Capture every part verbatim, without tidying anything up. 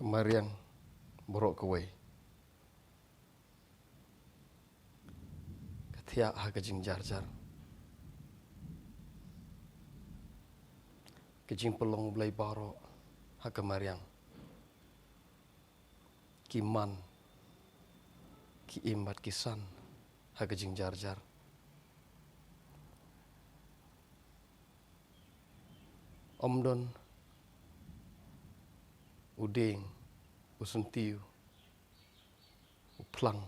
Mariang baroh kawei ka thiah ha ka jingjarjar. Ka jingpynlong U Blei baroh ha ka mariang. Ki man, ki im bad ki san ha ka jingjarjar. Ym don u dieng, u syntiew, u phlang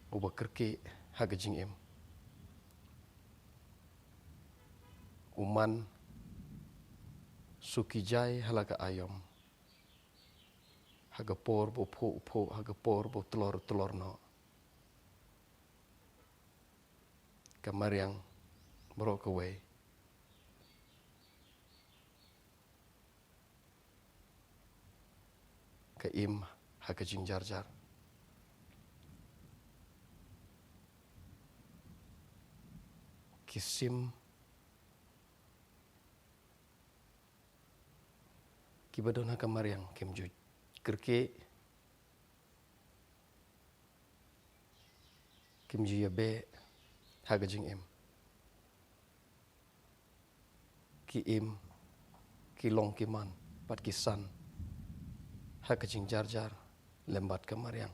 uba kyrkieh ha ka jingim. U man suki jai ha la ka aïom, ha ka por ba u phuh u phuh, ha ka por ba u tlor u tlor noh. Ka mariang baroh kawei ka im ha ka jingjarjar. Ki sim kiba don ha ka mariang kim ju kyrkieh, kim ju ïabeh ha ka jingim. Ki im, ki long ki man bad ki san ha ka jingjarjar lem bad ka mariang.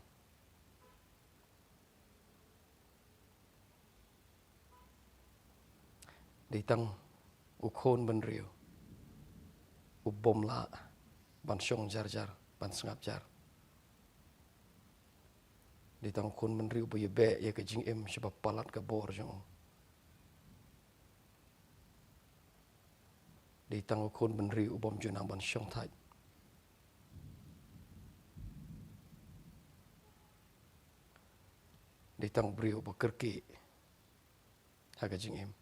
Dei tang u khun bynriew u bym lah ban shong jarjar, ban sngap jar. Dei tang u khun bynriew ba ïabeh ïa ka jingim shaba palat ka bor jong u. Dei tang u khun bynriew u bym ju nang ban shong thait. Dei tang u briew ba kyrkieh ha ka jingim.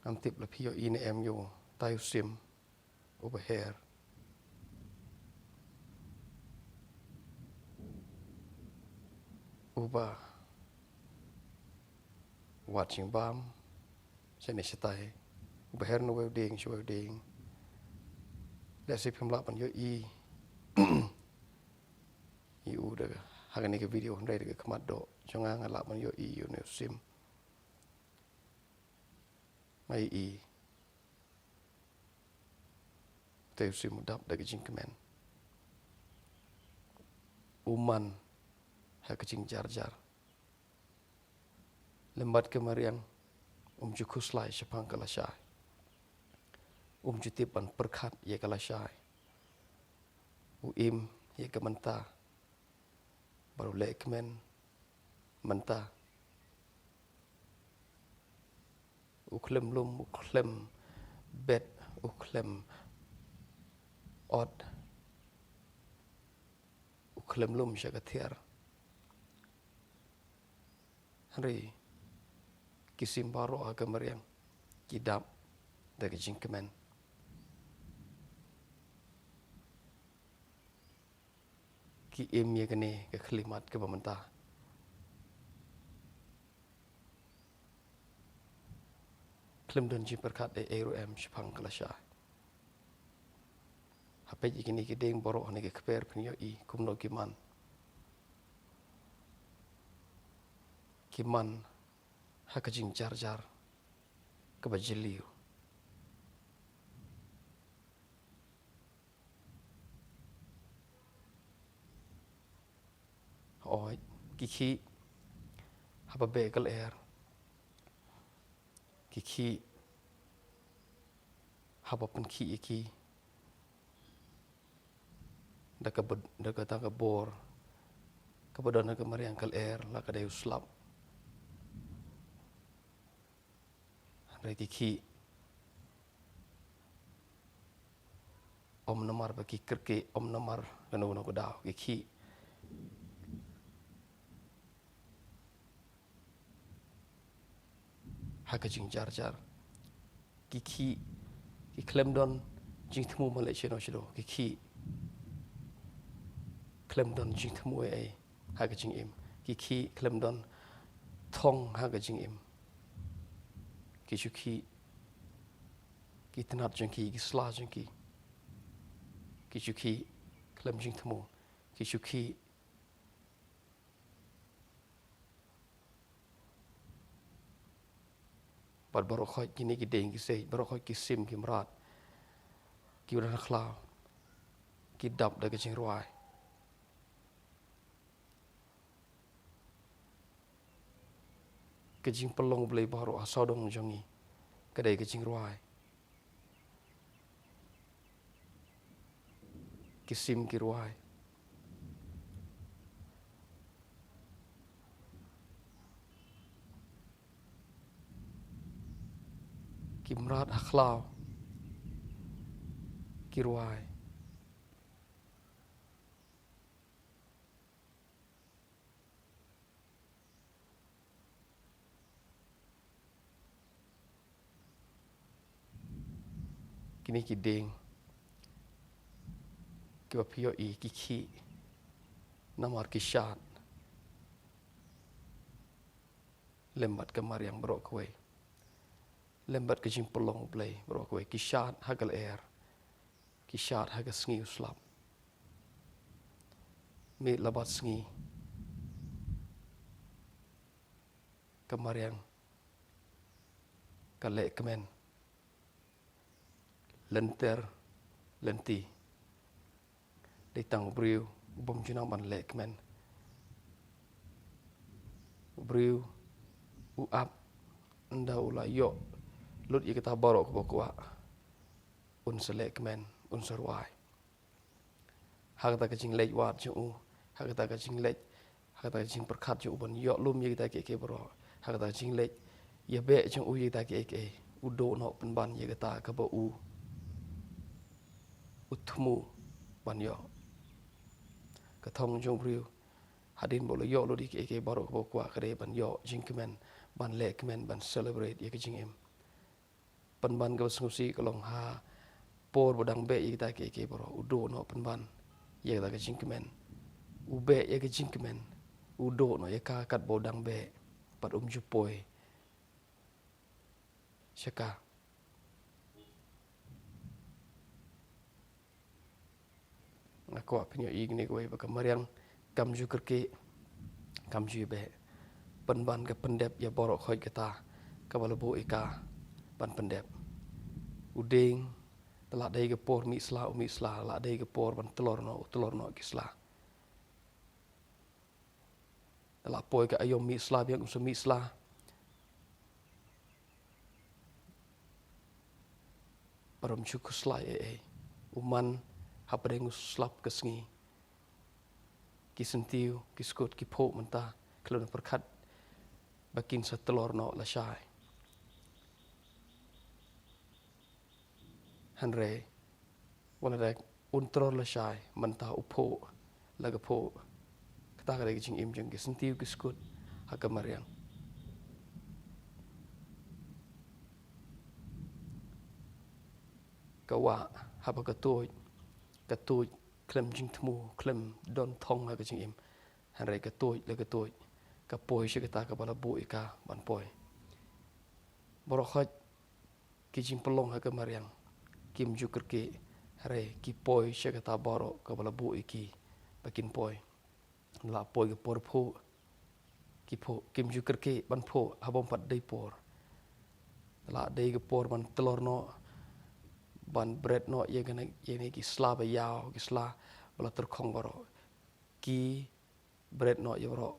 Ngam tip la phi ïohi ne em ïa utai u sim uba her, uba wad jingbam shane shatai, uba her na uwei u dieng sha uwei u dieng. Lehse phim lah ban ïohi ïa u da ha kane ka video, hynrei da ka khmat doh jong nga nga lah ban ïohi ïa une u sim. Nga ïohi utai u sim u dap da ka jingkmen. U man ha ka jingjarjar. Lem bad ka mariang, um ju khuslai shaphang ka lashai. Um ju tip ban pyrkhat ïa ka lashai. U im ïa ka mynta bad u leh kmen mynta. U khlem lum, u khlem bet, u khlem ot, u khlem lum sha ka thiar. Hynrei ki sim baroh ha ka mariang ki dap da ka jingkmen. Ki im ïa kane ka khyllipmat kaba mynta. Khlem don jingpyrkhat ei ei ruh em shaphang ka lashai. Ha peit ïa kine ki dieng baroh ha kane ka kper phin ïohi kumno ki man. Ki man ha ka jingjarjar kaba jylliew. Hooid, ki khih haba beh ka lyer, ki khih haba pynkhih ïa ki da kaba, da kata ka bor kaba don ha ka mariang ka lyer, la ka dei u slap. Hynrei ki khih ym namar ba ki kyrkieh, ym namar kano kano ka daw, ki khih ha ka jingjarjar. Ki khih, ki khlem don jingthmu ban leit shano shano, ki khih khlem don jingthmu ei ei ha ka jingim. Ki khih khlem don thong ha ka jingim. Ki shu khih ki tnat jong ki, ki sla jong ki. Ki shu khih khlem jingthmu. Ki shu khih. Bad baroh khoit kine ki dieng ki siej, baroh khoit ki sim ki mrad, ki wan ha khlaw, ki dap da ka jingrwai. Ka jingpynlong U Blei baroh ha sawdong jong ngi ka dei ka jingrwai. Ki sim ki rwai. Ki mrad ha khlaw ki rwai. Kine ki dieng kiba phi ïohi ki khih namar ki shad lem bad ka mariang baroh kawei, lem bad ka jingpynlong U Blei baroh kawei. Ki shad ha ka lyer, ki shad ha ka sngi u slap. Miet la bad sngi ka mariang ka leh kmen lynter lynti. Dei tang u briew u bym ju nang ban leh kmen. U briew u ap, ynda u la ïoh lut ïa kita baroh kaba kwah, un sa leh kmen, un sa rwai. Ha kata ka jingleit wad jong u, ha kata ka jingleit, ha kata ka jingpyrkhat jong u ban ïoh lum ïa kita kiei kiei baroh, ha kata ka jingleit ïabeh jong u ïa kita kiei kiei, u duh noh pynban ïa kata kaba u, u thmu ban ïoh. Ka thong jong u briew hadien ba u la ïoh lut ïa kiei kiei baroh kaba u kwah ka dei ban ïoh jingkmen, ban leh kmen, ban celebrate ïa ka jingim. Pynban kaba sngewsih ka long ha por ba dang beh ïa kita kiei kiei baroh, u duh noh pynban ïa kata ka jingkmen. U beh ïa ka jingkmen, u duh noh ïa ka katba u dang beh, bad um ju poi sha ka. Nga kwah phin ïohi kane kawei ba ka mariang kam ju kyrkieh, kam ju ïabeh. Pynban ka pyndep ïa baroh khoit kata kaba la buh ïa ka ban pyndep. U dieng, te la dei ka por mih sla u mih sla, la dei ka por ban tlor noh u tlor noh ki sla. Te la poi ka aïom mih sla biang u sa mih sla. Baroh um ju khuslai ei ei. U man hapdeng u slap ka sngi. Ki syntiew, ki skud, ki phuh mynta khlem da pyrkhat ba kin sa tlor noh lashai. Hynrei wat la dei un tlor lashai, mynta u phuh la ka phuh. Kata ka dei ka jingim jong ki syntiew ki skud ha ka mariang. Ka wah haba ka tuid, ka tuid khlem jingthmu, khlem don thong ha ka jingim. Hynrei ka tuid la ka tuid, ka poi sha kata kaba la buh ïa ka ban poi. Baroh khoit ki jingpynlong ha ka mariang kim ju kyrkieh, hynrei ki poi sha kata baroh kaba la buh ïa ki ba kin poi. La poi ka por phuh, ki phuh, kim ju kyrkieh ban phuh ha bym pat dei por. La dei ka por ban tlor noh, ban bret noh ïa kane, ïa kine ki sla ba ïaw, ki sla ba la tyrkhong baroh. Ki bret noh ïa baroh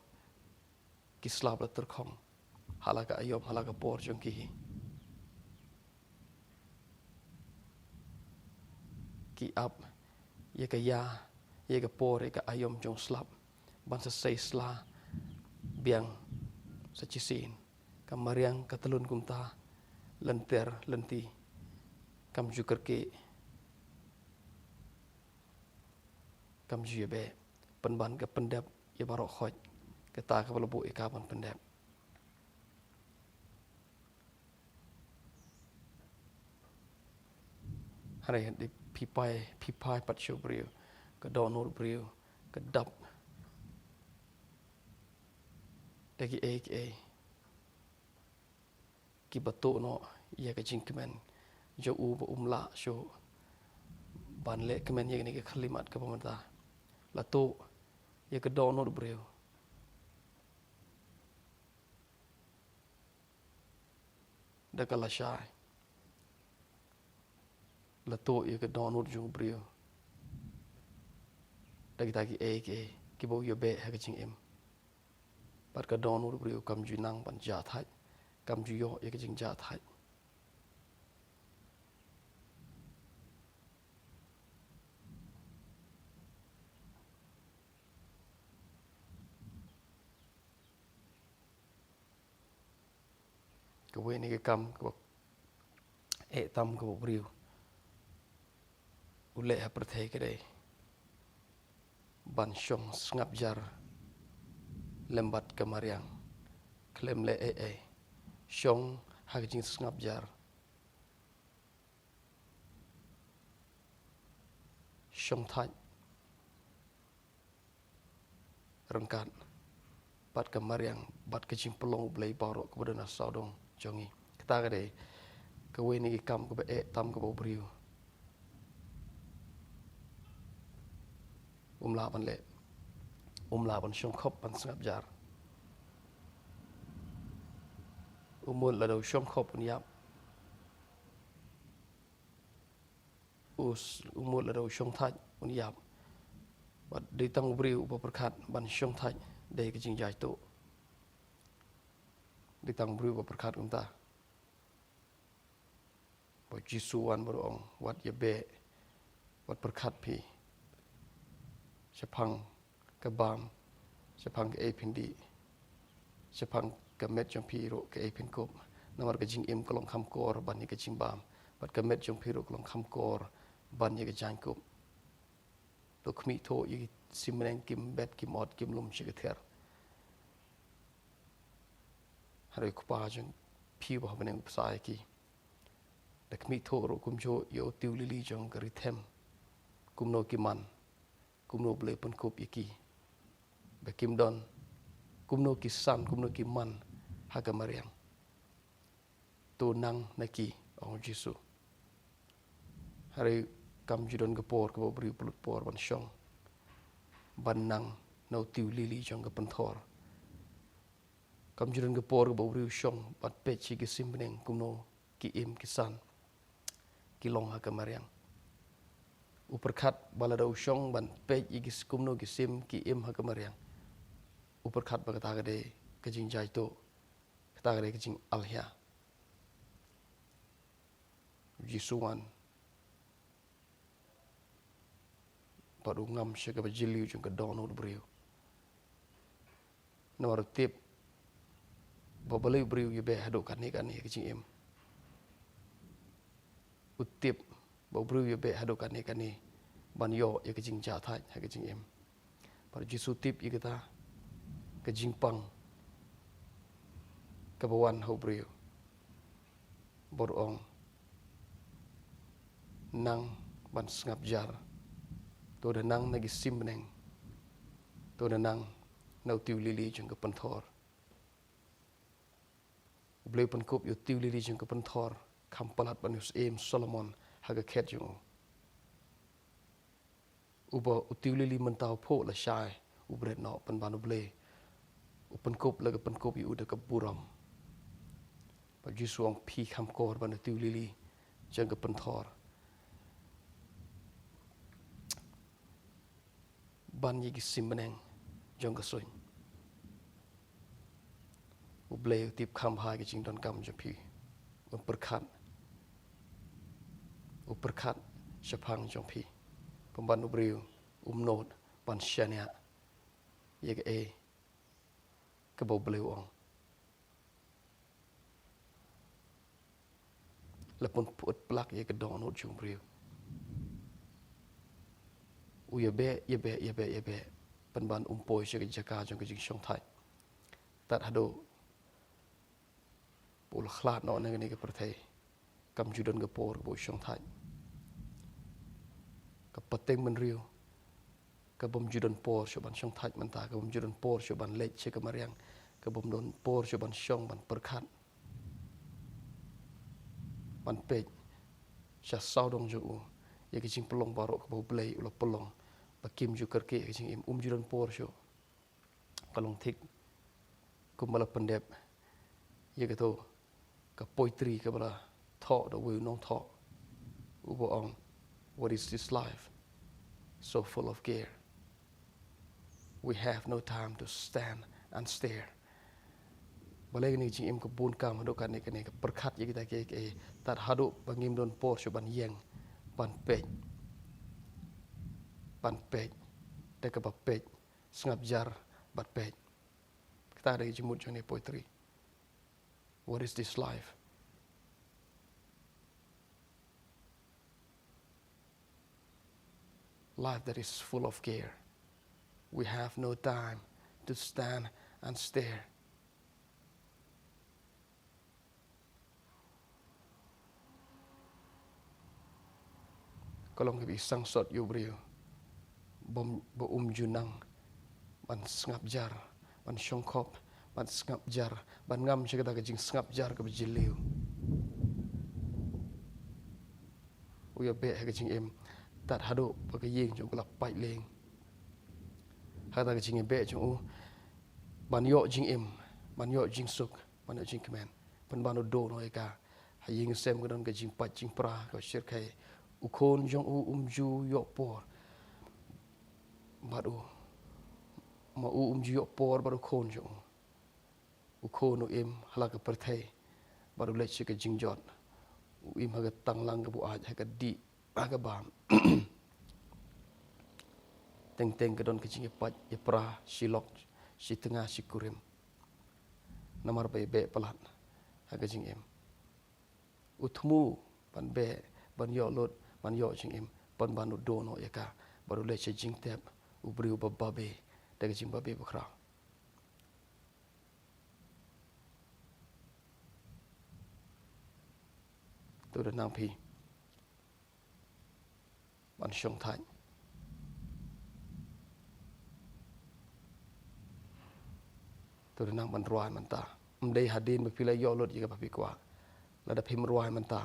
ki sla ba la tyrkhong ha la ka aïom, ha la ka por jong ki. Ki ap ïa ka ïa, ïa ka por, ïa ka aïom jong u slap ban sa sei sla biang sa shisien. Ka mariang ka tlun kumta lynter lynti, kam ju kyrkieh, kam ju ïabeh. Pynban ka pyndep ïa baroh khoit kata kaba la buh ïa ka ban pyndep. Hynrei hynda phi phai, phi phai pat sha u briew, ka dohnud briew, ka dap da ki ei ki ei ki ba tuh noh ïa ka jingkmen jong u ba um lah shuh ban leh kmen ïa kane ka khyllipmat kaba mynta. La tuh ïa ka dohnud briew da ka lashai. La tuh ïa ka dohnud jong u briew da kita ki ei ki ei ki ba u ïabeh ha ka jingim. Bad ka dohnud u briew kam ju nang ban jah thait, kam ju ïoh ïa ka jingjah thait. Kawei na ki kam kaba eh tam kaba u briew u leh ha pyrthei ka dei ban shong sngap jar lem bad ka mariang. Khlem leh ei ei, shong ha ka jingsngap jar, shong thait ryngkat bad ka mariang bad ka jingpynlong U Blei baroh kaba don ha sawdong jong ngi. Kata ka dei kawei na ki kam kaba eh tam kaba u briew um lah ban leh, um lah ban shong khop ban sngap jar. U mut lada u shong khop un ïap. U s-, u mut lada u shong thait un ïap. Bad dei tang u briew uba pyrkhat ban shong thait da ka jingjaituh. Dei tang u briew uba pyrkhat kumta. Ba u Jisu u wan bad u ong, wat ïabeh, wat pyrkhat phi shaphang ka bam, shaphang kaei phin dih, shaphang ka met jong phi ruh kaei phin kup. Namar ka jingim ka long kham kor ban ïa ka jingbam, bad ka met jong phi ruh ka long kham kor ban ïa ka jaiñkup. To khmih thuh ïa ki sim bneng kim bet kim ot kim lum sha ka thiar. Hynrei u Kpa jong phi uba ha bneng u pyrshah ïa ki. Da khmih thuh ruh kumjuh ïa u tiew lili jong ka ri them, kumno ki man, kumno U Blei u pynkup ïa ki ba kim don, kumno ki san, kumno ki man ha ka mariang. To nang na ki, ong u Jisu. Hynrei kam ju don ka por kaba u briew u pynlut por ban shong, ban nang na u tiew lili jong ka pynthor. Kam ju don ka por kaba u briew u shong ban peit sha ki sim bneng kumno ki im ki san ki long ha ka mariang. U pyrkhat ba lada u shong ban peit ïa ki s-, kumno ki sim ki im ha ka mariang, u pyrkhat ba kata ka dei ka jingjaituh, kata ka dei ka jingalhia. U Jisu u wan bad u ngam sha kaba jylliew jong ka dohnud briew. Namar u tip ba balei u briew u ïabeh haduh katne katne ha ka jingim. U tip ba u briew u ïabeh haduh katne katne ban ïoh ïa ka jingjahthait ha ka jingim. Bad u Jisu u tip ïa kata ka jingpang kaba wan ha u briew. Bad u ong, nang ban sngap jar. To da nang na ki sim bneng. To da nang na u tiew lili jong ka pynthor. U Blei u pynkup ïa u tiew lili jong ka pynthor kham palat ban ïoh syiem Solomon ha ka khet jong u. Uba u tiew lili mynta u phuh lashai u bret noh, pynban U Blei u pynkup la ka pynkup ïa u da ka burom. Bad u Jisu u ong, phi kham kor ban u tiew lili jong ka pynthor ban ïa ki sim bneng jong ka suiñ. U Blei u tip kham bha ïa ka jingdonkam jong phi. U pyrkhat, u pyrkhat shaphang jong phi. Pynban u briew um nud ban shaniah ïa kaei kaba U Blei u ong. La pynput plak ïa ka dohnud jong u briew. U ïabeh, ïabeh, ïabeh, ïabeh. Pynban um poi sha ka jaka jong ka jingshongthait. Tad haduh ba u la khlad noh na kane ka pyrthei. Kam ju don ka por ba u shongthait. Ka pateng bynriew Ka bym ju don por shuh ban shong thait mynta, ka bym ju don por shuh ban leit sha ka mariang, ka bym don por shuh ban shong ban pyrkhat, ban peit sha sawdong jong u ïa ka jingpynlong baroh kaba U Blei u la pynlong, ba kim ju kyrkieh ka jingim, um ju don por shuh. Ka long thik kumba la pyndep ïa kato ka poetry kaba la thoh da uwei u nongthoh, uba ong, "What is this life so full of care? We have no time to stand and stare." Balei kane ka jingim ka bun kam haduh katne, kane ka pyrkhat ïa kita kiei kiei, tad haduh ba ngim don por shuh ban ïeng, ban peit, ban peit, da kaba peit, sngap jar bad peit. Kata ka dei ka jingmut jong kane ka poetry. What is this life? Life that is full of care. We have no time to stand and stare. Ka long kaba i sangsot ïa u briew ba um, ba um ju nang ban sngap jar, ban shongkop, ban sngap jar, ban ngam sha kata ka jingsngap jar kaba jylliew. U ïa beh ha ka jingim tad haduh ba ka ïing jong u ka la pait lieng. Ha kata ka jingïabeh jong u ban ïoh jingim, ban ïoh jingsuk, ban ïoh jingkmen, pynban u duh noh ïa ka. Ha ïing sem ka don ka jingpait jingpra, ka shyrkhei. U khun jong u um ju ïoh por bad u, ma u um ju ïoh por bad u khun jong u. U khun u im ha la ka pyrthei bad u leit sha ka jingjot. U im ha ka tanglang kaba u aid, ha ka dih, ha ka bam. Teng teng ka don ka jingïapait ïapra, shi lok, shi tnga, shi kurim. Namar ba ïabeh palat ha ka jingim. U thmu ban beh, ban ïoh lut, ban ïoh jingim, pynban u duh noh ïa ka bad u leit sha jingtep u briew ba babe da ka jingbabe bakhraw. To da nang phi ban shong thait. To da nang ban rwai mynta. Ym dei hadien ba phi la ïoh lut ïa kaba phi kwah. Lada phim rwai mynta,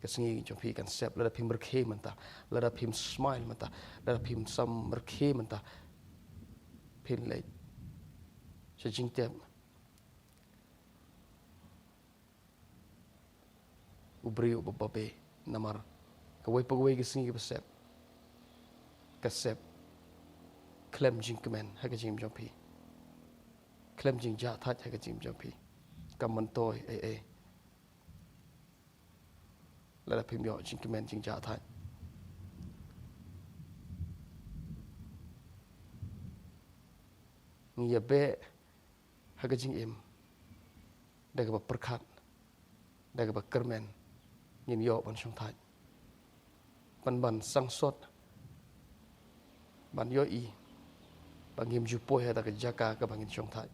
ka sngi jong phi kan sep. Lada phim rkhie mynta, lada phim smile mynta, lada phim sam rkhie mynta, phin leit sha jingtep u briew ba babe. Namar kawei pa kawei ka sngi kaba sep, ka sep khlem jingkmen ha ka jingim jong phi, khlem jingjahthait ha ka jingim jong phi. Kam myntoi ei ei lada phim ïoh jingkmen jingjahthait. Ngi ïabeh ha ka jingim da kaba pyrkhat, da kaba kyrmen, ngin ïoh ban shong thait. Pynban sangsot ban ïohi ba ngim ju poi ha kata ka jaka kaba ngin shong thait.